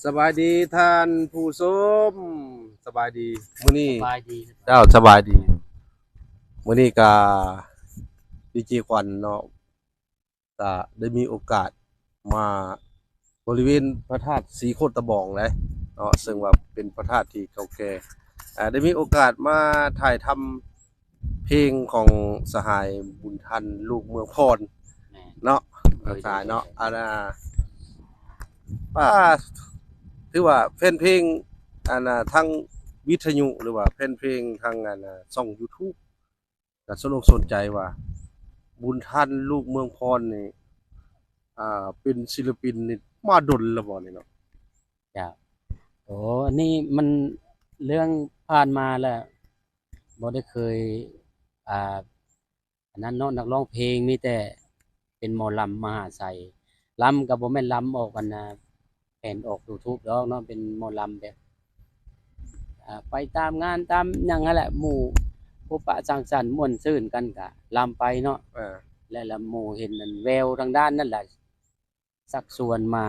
ສະບາຍດີທ່ານຜູ້ຊົມ ສະບາຍດີ ມື້ນີ້ ສະບາຍດີ ເຈົ້າ ສະບາຍດີ ມື້ນີ້ກະ ດີເຈ ຂວັນເນາະ ກະໄດ້ມີໂອກາດມາບໍລິເວນພະທາດສີໂຄດຕະບອງເດ້ເນາະ ເຊິ່ງວ່າເປັນພະທາດທີ່ເກົ່າແກ່ ອາ ໄດ້ມີໂອກາດມາຖ່າຍທຳ ເພງຂອງສະຫາຍບຸນທັນ ລູກເມືອງພອນ ແມ່ນ ເນາະ ໂດຍ ສະຫາຍເນາະ ໂດຍ ໂດຍ ອັນນ່າ ວ່າ ຖືວ່າແຟນເພງ ອັນນ່າ ທາງວິທະຍຸ ຫຼືວ່າແຟນເພງທາງ ອັນນ່າ ຊ່ອງຢູທູບ ກໍສົນອົກສົນໃຈວ່າ ບຸນທັນ ລູກເມືອງພອນນີ້ ອ່າ ເປັນສິນລະປິນນີ້ມາດົນແລ້ວບໍ່ນີ້ເນາະ? ເຈົ້າ ໂອ້ ອັນນີ້ມັນເລື່ອງຜ່ານມາແລ້ວ ບໍ່ໄດ້ເຄີຍ ອ່າ ອັນນັ້ນເນາະ ນັກຮ້ອງເພງ ມີແຕ່ເປັນໝໍລຳມະຫາໄຊ ລຳກໍບໍ່ແມ່ນລຳອອກ ອັນນ່າ ແຜ່ນອອກຢູທູບດອກເນາະ ເປັນໝໍລຳແບບ ອ່າ ໄປຕາມງານຕາມຫຍັງຫັ້ນແຫຼະ ໝູ່ພົບປະສັງສັນມ່ວນຊື່ນກັນກະລຳໄປເນາະ ເອີ ແລະ ລະໝູ່ເຫັນອັນແວວທາງດ້ານນັ້ນລະ ຊັກຊວນມາ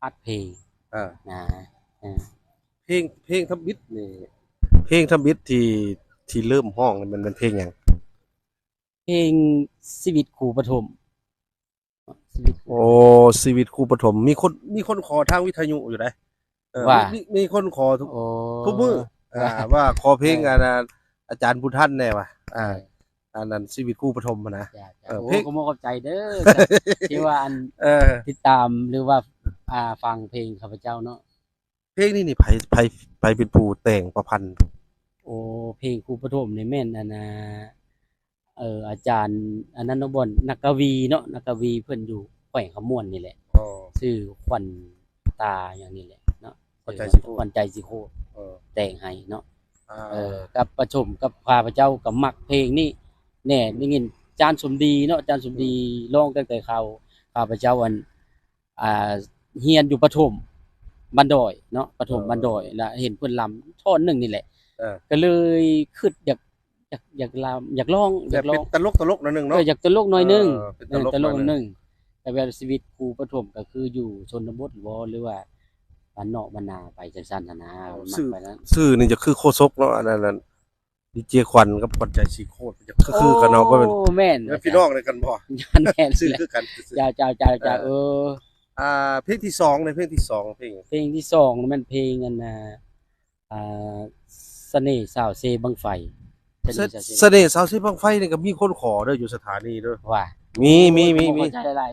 ອັດເພງ ເອີ ນະ ເອີ ເພງ ເພງທຳອິດນີ້ ເພງທຳອິດທີ່ ທີ່ເລີ່ມຮ້ອງນີ້ ມັນເປັນເພງຫຍັງ? ເພງຊີວິດຄູປະຖົມ ຊີວິດ ໂອ້ ຊີວິດຄູປະຖົມ ມີຄົນ ມີຄົນຂໍທາງວິທະຍຸຢູ່ໃດ ເອີ ວ່າ ມີ ມີຄົນຂໍທຸກ ໂອ້ ທຸກມື້ ອ່າ ວ່າຂໍເພງ ເອີ ອັນ ອາຈານບຸນທັນແດ່ວ່າ ອ່າ ເອີ ອັນນັ້ນຊີວິດຄູປະຖົມຫັ້ນນະ ເອີ ໂອ້ ເພງ ຂອບຄຸນຂອບໃຈເດີ ທີ່ວ່າອັນ ເອີ ຕິດຕາມ ຫຼືວ່າ ອ່າ ຟັງເພງຂ້າພະເຈົ້າເນາະ ເພງນີ້ນີ້ ໃຜ ໃຜ ໃຜເປັນຜູ້ແຕ່ງປະພັນ? ໂອ້ ເພງຄູປະຖົມນີ້ແມ່ນ ອັນ ອາ ເອີ ອາຈານ ອັນນັ້ນເນາະ ບ່ອນ ນັກກະວີເນາະ ນັກກະວີເພິ່ນຢູ່ແຂວງຄຳມ່ວນນີ້ແຫຼະ ອໍ ຊື່ຂວັນຕາຫຍັງນີ້ແຫຼະເນາະ ຂວັນໃຈສີໂຄດ ຂວັນໃຈສີໂຄດ ເອີ ແຕ່ງໃຫ້ເນາະ ອ່າ ເອີ ກັບປະສົມກັບຂ້າພະເຈົ້າກໍມັກເພງນີ້ແນ່ ໄດ້ຍິນຈານສົມດີເນາະ ຈານສົມດີ ອືມ ຮ້ອງຕັ້ງແຕ່ເຂົາ ຂ້າພະເຈົ້າ ອັນ ອ່າ ຮຽນຢູ່ປະຖົມບ້ານດອຍເນາະ ປະຖົມ ເອີ ບ້ານດອຍ ລະເຫັນເພິ່ນລຳທ່ອນໜຶ່ງນີ້ແຫຼະ ເອີ ກໍເລີຍຄິດຢາກ ຢາກ ຢາກລຳ ຢາກຮ້ອງ ຢາກຮ້ອງ ແບບເປັນຕະຫຼົກ ຕະຫຼົກໜ້ອຍໜຶ່ງເນາະ ເອີ ຢາກຕະຫຼົກໜ້ອຍໜຶ່ງ ເອີ ເປັນຕະຫຼົກ ເອີ ຕະຫຼົກໜ້ອຍໜຶ່ງ ແຕ່ແບບຊີວິດຄູປະຖົມກໍຄືຢູ່ຊົນນະບົດບໍ ຫຼືວ່າບ້ານນອກບ້ານນາໄປຈັ່ງຊັ້ນຫັ້ນນະ ມັກໄປນັ້ນ ຊື່ນີ້ຈະຄືໂຄສົກເນາະ ອັນນັ້ນ ດີເຈ ຂວັນກັບຂວັນໃຈສີໂຄດ ຈະຄືກັນເນາະ ບໍ່ແມ່ນ ໂອ້ ແມ່ນ ແມ່ນພີ່ນ້ອງດຽວກັນບໍ່? ແມ່ນ ຊື່ຄືກັນ ເຈົ້າ ເຈົ້າ ເຈົ້າ ເອີ ເອີ ອ່າ ເພງທີສອງເດ້ ເພງທີສອງ ເພງ ເພງທີສອງແມ່ນເພງ ອັນ ອ່າ ອ່າ ສະເໜ່ສາວເຊບັ້ງໄຟ ສະ ສະເໜ່ສາວເຊບັ້ງໄຟນີ້ກໍມີຄົນຂໍເດີ ຢູ່ສະຖານີເດີ ວ່າ ມີ ມີ ມີ ມີ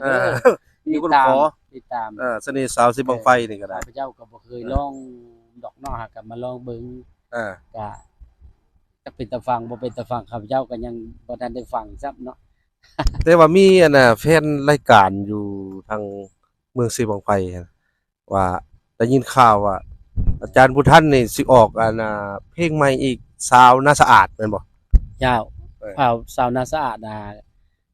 ເອີ ມີຄົນຂໍ ຕິດຕາມ ເອີ ສະເໜ່ສາວເຊບັ້ງໄຟນີ້ກໍໄດ້ ຂ້າພະເຈົ້າກໍບໍ່ເຄີຍ ເອີ ລອງດອກເນາະ ຫາກໍມາລອງເບິ່ງ ເອີ ກະ ຈັກເປັນຕາຟັງບໍ່ເປັນຕາຟັງ ຂ້າພະເຈົ້າກໍຍັງບໍ່ທັນໄດ້ຟັງຊ້ຳເນາະ ແຕ່ວ່າມີອັນນ່າ ແຟນລາຍການຢູ່ທາງເມືອງເຊບັ້ງໄຟຫັ້ນ ວ່າໄດ້ຍິນຂ່າວວ່າ ອາຈານບຸນທັນນີ້ຊິອອກອັນນ່າ ເພງໃໝ່ອີກ ສາວໜ້າສະອາດແມ່ນບໍ່? ເຈົ້າ ເອີ ຂ່າວສາວໜ້າສະອາດນະ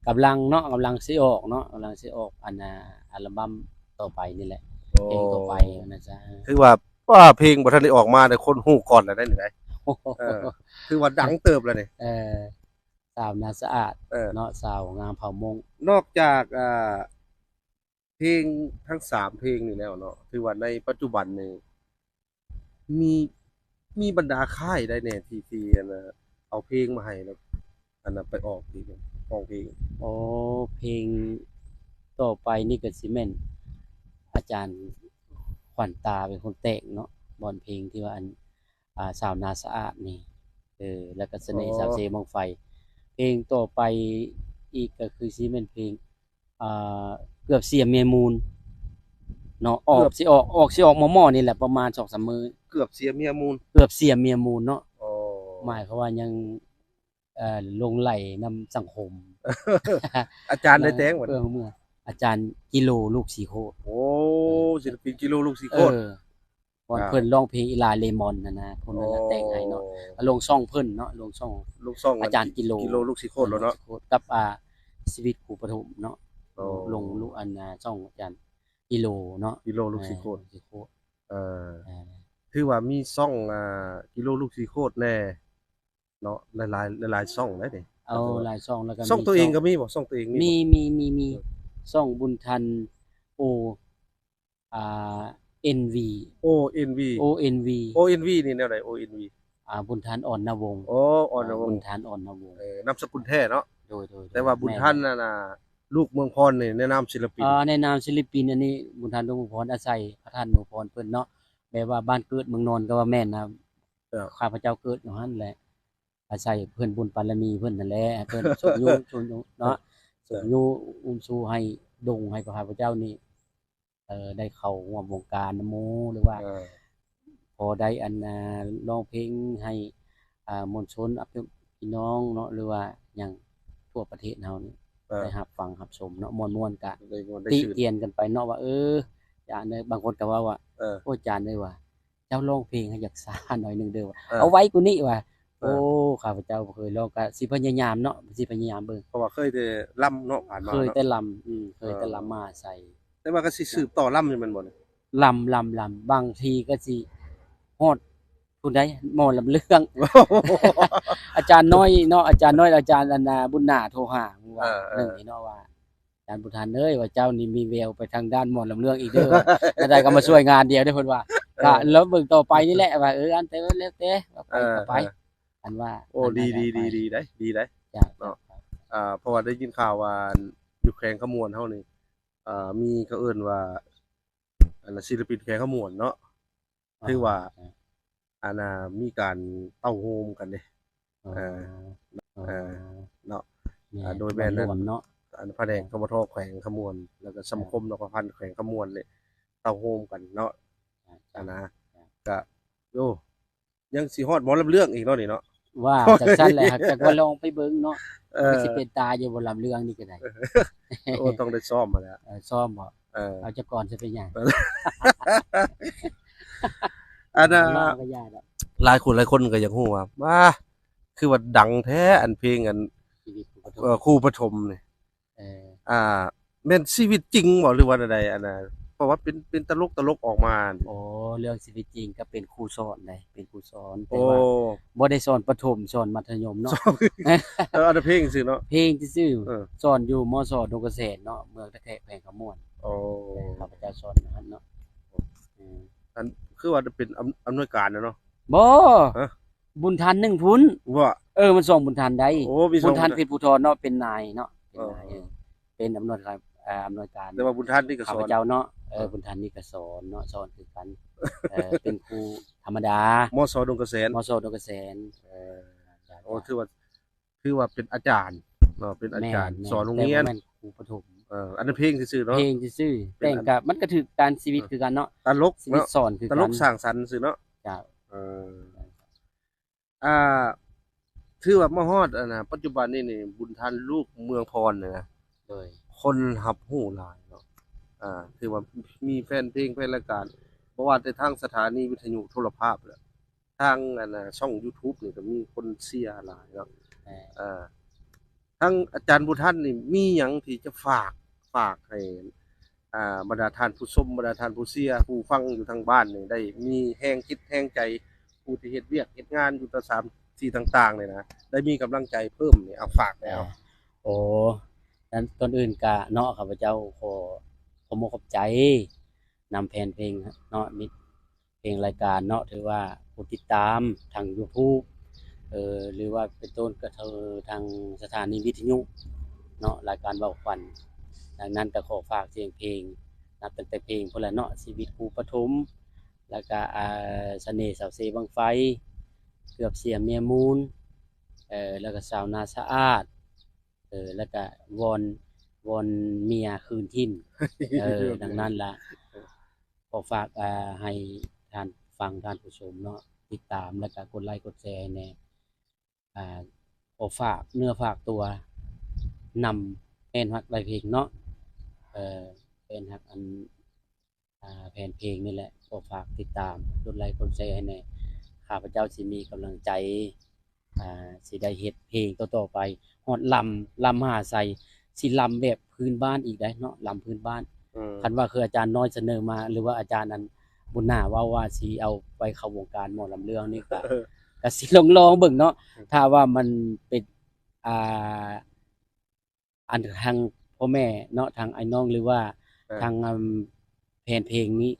ກຳລັງເນາະ ກຳລັງຊິອອກເນາະ ກຳລັງຊິອອກອັນນ່າ ອັລບັມຕໍ່ໄປນີ້ແຫຼະ ໂອ້ ເພງຕໍ່ໄປນະຈະ ຖືວ່າ ວ່າເພງບໍ່ທັນໄດ້ອອກມາ ແຕ່ຄົນຮູ້ກ່ອນແລ້ວໄດ໋ນີ້ໄດ໋ ເອີ ຖືວ່າດັງເຕີບແລ້ວນີ້ ເອີ ສາວໜ້າສະອາດ ເອີ ເນາະ ສາວງາມເຜົ່າມົ້ງ ນອກຈາກ ອ່າ ເພງທັງສາມເພງນີ້ແລ້ວເນາະ ຖືວ່າໃນປັດຈຸບັນນີ້ ມີ ມີບັນດາຄ້າຍໃດແດ່ທີ່ ທີ່ ອັນນ່າ ເອົາເພງມາໃຫ້ແລ້ວ ອັນນ່າ ໄປອອກທີ່ຮ້ອງເພງ? ໂອ້ ເພງຕໍ່ໄປນີ້ກໍຊິແມ່ນອາຈານຂວັນຕາເປັນຄົນແຕ່ງເນາະ ບ່ອນເພງທີ່ວ່າ ອັນ ອ່າ ສາວໜ້າສະອາດນີ້ ເອີ ແລ້ວກໍສະເໜ່ ອໍ ສາວເຊບັ້ງໄຟ ເພງຕໍ່ໄປອີກກໍຄືຊິແມ່ນເພງ ອ່າ ເກືອບເສຍເມຍມູນເນາະ ອອກ ເກືອບ ຊິອອກ ອອກ ຊິອອກມໍ່ໆນີ້ແຫຼະ ປະມານສອງສາມມື້ ເກືອບເສຍເມຍມູນ ເກືອບເສຍເມຍມູນເນາະ ໂອ້ ໝາຍຄວາມວ່າຍັງ ເອີ ຫຼົງໄຫຼນຳສັງຄົມ ອາຈານໄດ້ແຕ່ງບໍ່? ເພື່ອເມືອ ອາຈານກິໂລລູກສີໂຄດ ໂອ້ ເອີ ສິນລະປິນກິໂລລູກສີໂຄດ ເອີ ບ່ອນ ອ່າ ເພິ່ນຮ້ອງເພງອີລາເລມອນຫັ້ນນະ ຄົນນັ້ນນະ ໂອ້ ແຕ່ງໃຫ້ເນາະ ລົງຊ່ອງເພິ່ນເນາະ ລົງຊ່ອງ ລົງຊ່ອງອາຈານກິໂລ ກິໂລລູກສີໂຄດແລ້ວເນາະ ກັບ ອ່າ ຊີວິດຄູປະຖົມເນາະ ໂອ້ ລົງລູກ ອັນ ອ່າ ຊ່ອງອາຈານກິໂລເນາະ ກິໂລລູກສີໂຄດ ເອີ ເອີ ເອີ ຖືວ່າມີຊ່ອງ ອ່າ ກິໂລລູກສີໂຄດແດ່ເນາະ ຫຼາຍໆ ຫຼາຍໆຊ່ອງເດ້ນີ້ ເອົາຫຼາຍຊ່ອງ ແລ້ວກໍຊ່ອງຕົວເອງກໍມີບໍ່? ຊ່ອງຕົວເອງມີບໍ່? ມີ ມີ ມີ ມີ ເອີ ຊ່ອງບຸນທັນ ໂອ ອ່າ ເອັນວີ ໂອ ເອັນ ວີ ໂອ ເອັນ ວີ ໂອ ເອັນ ວີ ນີ້ແນວໃດ? ໂອ ເອັນ ວີ ອ່າ ບຸນທັນ ອ່ອນນະວົງ ໂອ້ ອ່ອນນະວົງ ອ່າ ບຸນທັນ ອ່ອນນະວົງ ເອີ ນາມສະກຸນແທ້ເນາະ. ໂດຍໆໆ ແຕ່ວ່າບຸນທັນ ແມ່ນໆ ນັ້ນນະ ລູກເມືອງພອນນີ້ ໃນນາມສິລະປິນ ອ່າ ໃນນາມສິລະປິນ ອັນນີ້ບຸນທັນ ລູກເມືອງພອນ ອາໄສພະທ່ານເມືອງພອນເພິ່ນເນາະ ແບບວ່າບ້ານເກີດເມືອງນອນກໍວ່າແມ່ນນະ. ເອີ ຂ້າພະເຈົ້າເກີດຢູ່ຫັ້ນແຫຼະ ອາໄສເພິ່ນບຸນບາລະມີເພິ່ນຫັ້ນແຫຼະ ໃຫ້ເພິ່ນຊຸກຍູ້ ຊຸກຍູ້ເນາະ ເອີ ຊຸກຍູ້ອຸ້ມຊູໃຫ້ດົງໃຫ້ພວກຂ້າພະເຈົ້ານີ້ ເອີ ໄດ້ເຂົ້າຮ່ວມວົງການນຳໝູ່ ຫຼືວ່າ ເອີ ພໍໄດ້ອັນ ອ່າ ຮ້ອງເພງໃຫ້ ອ່າ ມວນຊົນ ພີ່ນ້ອງເນາະ ຫຼືວ່າຫຍັງທົ່ວປະເທດເຮົານີ້ ເອີ ໄດ້ຮັບຟັງຮັບຊົມເນາະ ມ່ວນໆ ກະຕິຕຽນກັນໄປເນາະວ່າ ເອີ ຈານເອີຍ ບາງຄົນກໍເວົ້າວ່າ ເອີ ໂອ້ ຈານເອີຍວ່າ ເຈົ້າຮ້ອງເພງໃຫ້ຢາກຊ້າໜ້ອຍໜຶ່ງເດີວ່າ ເອີ ເອົາໄວກວ່ານີ້ວ່າ ເອີ ໂອ້ ຂ້າພະເຈົ້າບໍ່ເຄີຍຮ້ອງ ກະຊິພະຍາຍາມເນາະ ຊິພະຍາຍາມເບິ່ງ ເພາະວ່າເຄີຍແຕ່ລຳເນາະ ຜ່ານມາເນາະ ເຄີຍແຕ່ລຳ ເອີ ເຄີຍແຕ່ລຳມາອາໄສ ແຕ່ວ່າກໍຊິສືບຕໍ່ລຳຢູ່ແມ່ນບໍ່ນີ້? ລຳ ລຳ ລຳ ບາງທີກໍຊິຮອດພຸ້ນໃດ໋ ໝໍລຳເລື່ອງ ອາຈານນ້ອຍເນາະ ອາຈານນ້ອຍ ອາຈານອັນນ່າ ບຸນໜາໂທຫາວ່າ ເອີ ເອີ ໜຶ່ງນີ້ເນາະວ່າ ອາຈານບຸນທັນເອີຍ ວ່າເຈົ້ານີ້ມີແວວໄປທາງດ້ານໝໍລຳເລື່ອງອີກເດີ ແນວໃດກໍມາຊ່ວຍງານດຽວເດີ ເພິ່ນວ່າ ເອີ ກະລອງເບິ່ງຕໍ່ໄປນີ້ແຫຼະ ວ່າ ເອີ ອັນແຕ່ແລ້ວແຕ່ ວ່າໄປ ເອີ ກໍໄປ ເອີ ອັນວ່າ ໂອ້ ອັນນັ້ນ ດີ ດີ ດີ ດີໄດ໋ ດີໄດ໋ ເຈົ້າ ເນາະ ເຈົ້າ ອ່າ ເພາະວ່າໄດ້ຍິນຂ່າວວ່າ ຢູ່ແຂວງຄຳມ່ວນເຮົານີ້ ອ່າ ມີ ເຂົາເອີ້ນວ່າ ອັນນ່າ ສິລະປິນແຂວງຄຳມ່ວນເນາະ ອໍ ຖືວ່າ ອ່າ ອັນນ່າ ມີການເຕົ້າໂຮມກັນເດ້ ອໍ ເອີ ອໍ ເອີ ເນາະ ແມ່ນ ອ່າ ໂດຍແມ່ນ ແມ່ນລວມເນາະ ອັນພະແນກ ເອີ ທມທ ແຂວງຄຳມ່ວນ ແລ້ວກໍສະມາຄົມ ເອີ ນັກປະພັນແຂວງຄຳມ່ວນນີ້ ເຕົ້າໂຮມກັນເນາະ ເຈົ້າ ອັນນ່າ ເຈົ້າ ກະ ໂອ້ ຍັງຊິຮອດໝໍລຳເລື່ອງອີກເນາະນີ້ເນາະ ວ່າຈັ່ງຊັ້ນແຫຼະ ຫາກຈັກວ່າລອງໄປເບິ່ງເນາະ ເອີ ມັນຊິເປັນຕາຢູ່ບໍ່ລຳເລື່ອງນີ້ກໍໄດ້ ໂອ້ ຕ້ອງໄດ້ຊ້ອມຫັ້ນແຫຼະ ເອີ ຊ້ອມບໍ່ ເອີ ເອົາຈັກກ່ອນຊິເປັນຫຍັງ ອັນນ່າ ຫຼາຍຄົນ ຫຼາຍຄົນກໍຢາກຮູ້ວ່າ ວ້າ ຄືວ່າດັງແທ້ ອັນເພງອັນ ຊີວິດຄູປະຖົມ ເອີ ຄູປະຖົມນີ້ ເອີ ອ່າ ແມ່ນຊີວິດຈິງບໍ່ ຫຼືວ່າແນວໃດ? ອັນນ່າ ເພາະວ່າເປັນ ເປັນຕະຫຼົກ ຕະຫຼົກອອກມາ ໂອ້ ເລື່ອງຊີວິດຈິງກໍເປັນຄູສອນໃດ໋ ເປັນຄູສອນ ແຕ່ ໂອ້ ວ່າບໍ່ໄດ້ສອນປະຖົມ ສອນມັດທະຍົມເນາະ ເອີ ອັນນັ້ນເພງຊື່ເນາະ ເພງຊື່ໆ ເອີ ສອນຢູ່ ມສ ດົງກະແສນເນາະ ເມືອງທ່າແຂກ ແຂວງຄຳມ່ວນ ໂອ້ ເອີ ຂ້າພະເຈົ້າສອນຢູ່ຫັ້ນເນາະ ເອີ ອັນ ຄືວ່າເປັນອຳ ອຳນວຍການນະເນາະ ບໍ່ ຮະ ບຸນທັນໜຶ່ງພຸ້ນ ບໍ່ ເອີ ມັນສອງບຸນທັນໃດ໋ ໂອ້ ມີສອງ ບຸນທັນ ເພັດພູທອນເນາະ ເປັນນາຍເນາະ ເປັນນາຍ ເອີ ເອີ ເປັນອຳນວຍການ ເອີ ອຳນວຍການ ແຕ່ວ່າບຸນທັນນີ້ກໍສອນ ຂ້າພະເຈົ້າເນາະ ເອີ ເອີ ບຸນທັນນີ້ກໍສອນເນາະ ສອນຄືກັນ ເອີ ເປັນຄູທຳມະດາ ມສ ດົງກະແສນ ມສ ດົງກະແສນ ເອີ ໂອ້ ຖືວ່າ ຖືວ່າເປັນອາຈານເນາະ ເປັນອາຈານ ແມ່ນ ສອນໂຮງຮຽນ ແຕ່ບໍ່ແມ່ນຄູປະຖົມ ເອີ ອັນນັ້ນເພງຊື່ໆເນາະ ເພງຊື່ໆ ເປັນ ແຕ່ງ ອັນ ກໍມັນກໍຖືກຕ້ານຊີວິດ ເອີ ຄືກັນເນາະ ຕະຫຼົກ ຊີວິດ ເນາະ ສອນຄືກັນ ຕະຫຼົກສ້າງສັນຊື່ເນາະ ເຈົ້າ ເອີ ອ່າ ຖືວ່າມາຮອດ ອັນນ່າ ປັດຈຸບັນນີ້ນີ້ ບຸນທັນ ລູກເມືອງພອນນີ້ນະ ໂດຍ ຄົນຮັບຮູ້ຫຼາຍເນາະ ອ່າ ຖືວ່າມີແຟນເພງ ແຟນລາຍການ ບໍ່ວ່າແຕ່ທາງສະຖານີວິທະຍຸໂທລະພາບ ທາງ ອັນນ່າ ຊ່ອງຢູທູບນີ້ກໍມີຄົນເຊຍຫຼາຍເນາະ ເອີ ເອີ ທາງອາຈານບຸນທັນນີ້ມີຫຍັງທີ່ຈະຝາກ ຝາກໃຫ້ ອ່າ ບັນດາທ່ານຜູ້ຊົມ ບັນດາທ່ານຜູ້ເຊຍ ຜູ້ຟັງຢູ່ທາງບ້ານນີ້ ໄດ້ມີແຮງຈິດແຮງໃຈ ຜູ້ທີ່ເຮັດວຽກເຮັດງານຢູ່ຕາມສະຖານທີ່ຕ່າງໆນີ້ນະ ໄດ້ມີກຳລັງໃຈເພີ່ມນີ້ ເອົາ ຝາກແດ່ ເອີ ເອົາ ໂອ້ ນັ້ນ ກ່ອນອື່ນກະເນາະ ຂ້າພະເຈົ້າຂໍຂອບອົກຂອບໃຈນຳແຟນເພງເນາະ ມິດ ເພງລາຍການເນາະ ຖືວ່າຜູ້ຕິດຕາມທາງຢູທູບ ເອີ ຫຼືວ່າເປັນຕົ້ນກໍຄືທາງສະຖານີວິທະຍຸເນາະ ລາຍການເວົ້າຂວັນ ດັ່ງນັ້ນກໍຂໍຝາກສຽງເພງ ນັບຕັ້ງແຕ່ເພງພຸ້ນລະເນາະ ຊີວິດຄູປະຖົມ ແລ້ວກໍ ອ່າ ສະເໜ່ສາວເຊບັ້ງໄຟ ເກືອບເສຍເມຍມູນ ເອີ ແລ້ວກໍຊາວນາສະອາດ ເອີ ແລ້ວກະວອນ ວອນເມຍຄືນຖິ່ນ ເອີ ດັ່ງນັ້ນລະ ຂໍຝາກ ອ່າ ໃຫ້ທ່ານຟັງ ທ່ານຜູ້ຊົມເນາະ ຕິດຕາມ ແລ້ວກະກົດໄລກົດແຊໃຫ້ແດ່ ອ່າ ຂໍຝາກເນື້ອຝາກຕົວນຳແຟນຮັກໄວເພງເນາະ ເອີ ແຟນຮັກອັນ ອ່າ ແຟນເພງນີ້ແຫຼະ ກໍຝາກຕິດຕາມ ກົດໄລກົດແຊໃຫ້ແດ່ ຂ້າພະເຈົ້າຊິມີກຳລັງໃຈ ອ່າ ຊິໄດ້ເຮັດເພງຕໍ່ໆໄປ ຮອດລຳ ລຳມະຫາໄຊ ຊິລຳແບບພື້ນບ້ານອີກໄດ໋ເນາະ ລຳພື້ນບ້ານ ອືມ ຄັນວ່າຄືອາຈານນ້ອຍສະເໜີມາ ຫຼືວ່າອາຈານອັນບຸນໜາເວົ້າວ່າຊິເອົາໄປເຂົ້າວົງການໝໍລຳເລື່ອງນີ້ ກະ ກະຊິລອງໆເບິ່ງເນາະ ອືມ ຖ້າວ່າມັນເປັນ ອ່າ ອັນທາງພໍ່ແມ່ເນາະ ທາງອ້າຍນ້ອງ ຫຼືວ່າ ເອີ ທາງ ອາ ແຟນເພງນີ້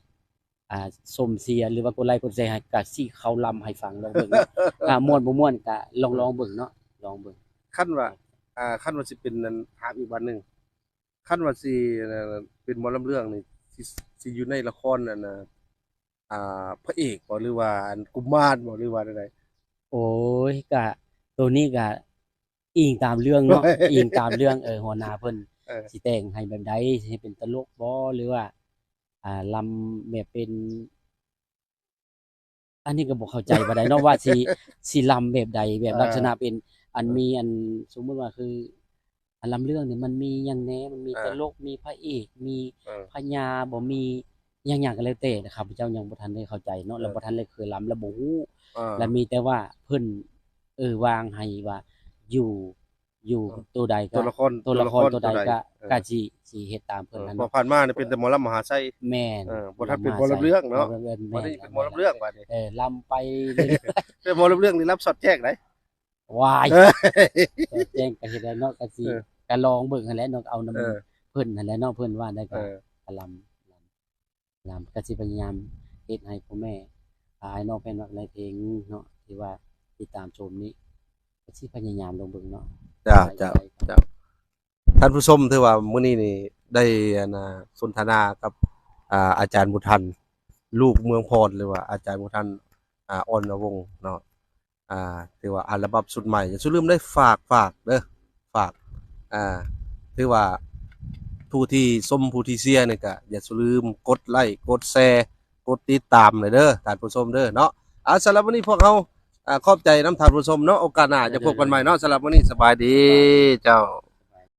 ອ່າ ຊົມເຊຍ ຫຼືວ່າກົດໄລກົດແຊໃຫ້ ກະຊິເຂົ້າລຳໃຫ້ຟັງ ລອງເບິ່ງເນາະ. ອ່າ ມ່ວນບໍ່ມ່ວນກະລອງ ລອງເບິ່ງເນາະ ລອງເບິ່ງ. ຄັນວ່າ ອ່າ ຄັນວ່າຊິເປັນ ອັນ ຖາມອີກບາດໜຶ່ງ ຄັນວ່າຊິ ເປັນໝໍລຳເລື່ອງນີ້ ຊິ ຊິຢູ່ໃນລະຄອນ ອັນ ອ່າ ພະເອກບໍ ຫຼືວ່າ ອັນ ກຸມານບໍ ຫຼືວ່າແນວໃດ? ໂອ້ຍ ກະ ໂຕນີ້ກະ ອີງຕາມເລື່ອງເນາະ ອີງຕາມເລື່ອງ ເອີ ຫົວໜ້າເພິ່ນ ເອີ ຊິແຕ່ງໃຫ້ແບບໃດ ຊິໃຫ້ເປັນຕະຫຼົກບໍ ຫຼືວ່າ ອ່າ ລຳແບບເປັນ ອັນນີ້ກໍບໍ່ເຂົ້າໃຈປານໃດເນາະ ວ່າຊິ ຊິລຳແບບໃດ ແບບ ເອີ ລັກສະນະເປັນ ອັນ ເອີ ມີ ອັນ ສົມມຸດວ່າຄື ອັນລຳເລື່ອງນີ້ມັນມີຫຍັງແດ່ ມັນມີ ເອີ ຕະຫຼົກ ມີພະເອກ ມີ ເອີ ພະຍາ ບໍ່ ມີຫຍັງໆກໍແລ້ວແຕ່ ຂ້າພະເຈົ້າຍັງບໍ່ທັນໄດ້ເຂົ້າໃຈເນາະ ເອີ ແລະບໍ່ທັນໄດ້ເຄີຍລຳ ແລະບໍ່ຮູ້ ເອີ ແລະມີແຕ່ວ່າເພິ່ນ ເອີ ວາງໃຫ້ວ່າຢູ່ ຢູ່ ເອີ ໂຕໃດກໍ ຕົວລະຄອນ ຕົວລະຄອນ ຕົວລະຄອນ ໂຕໃດ ໂຕໃດ ກໍ ເອີ ກໍຊິ ຊິເຮັດຕາມເພິ່ນ ເອີ ຫັ້ນ ເພາະຜ່ານມານີ້ເປັນແຕ່ໝໍລຳມະຫາໄຊ ແມ່ນ ເອີ ບໍ່ທັນເປັນໝໍລຳເລື່ອງເນາະ ໝໍລຳເລື່ອງ ແມ່ນ ບໍ່ໄດ້ເປັນໝໍລຳເລື່ອງບາດນີ້ ເອີ ລຳໄປເລື້ອຍໆ ເປັນໝໍລຳເລື່ອງນີ້ລຳສອດແຈ້ງໃດ. ວ້າຍ ສອດແຈ້ງກໍເຮັດໄດ້ເນາະ ກໍຊິ ເອີ ກໍລອງເບິ່ງຫັ້ນແຫຼະເນາະ ເອົານຳ ເອີ ເພິ່ນຫັ້ນແຫຼະເນາະ ເພິ່ນວ່າໄດ້ກໍ ເອີ ກໍລຳ ລຳ ລຳ ກໍຊິພະຍາຍາມເຮັດໃຫ້ພໍ່ແມ່ ອ່າ ອ້າຍນ້ອງແຟນມັກແນວເພງເນາະ ທີ່ວ່າຕິດຕາມຊົມນີ້ ກໍຊິພະຍາຍາມລອງເບິ່ງເນາະ. ເຈົ້າ ເຈົ້າ ເຈົ້າ. ທ່ານຜູ້ຊົມ ຖືວ່າມື້ນີ້ນີ້ໄດ້ ອັນນ່າ ສົນທະນາກັບ ອ່າ ອາຈານບຸນທັນ ລູກເມືອງພອນ ຫຼືວ່າອາຈານບຸນທັນ ອ່າ ອ່ອນນະວົງເນາະ ອ່າ ຖືວ່າອັນລະບັບຊຸດໃໝ່ ຢ່າສູ່ລືມໄດ້ ຝາກ ຝາກເດີ ຝາກ ອ່າ ຖືວ່າຜູ້ທີ່ຊົມ ຜູ້ທີ່ເຊຍນີ້ກະຢ່າສູ່ລືມກົດໄລ້ ກົດແຊ ກົດຕິດຕາມເດີ ທ່ານຜູ້ຊົມເດີເນາະ. ອ່າ ສຳລັບມື້ນີ້ພວກເຮົາ ອ່າ ຂອບໃຈນຳທ່ານຜູ້ຊົມເນາະ ໂອກາດໜ້າຈະພົບກັນໃໝ່ເນາະ. ສຳລັບມື້ນີ້ສະບາຍດີເຈົ້າ.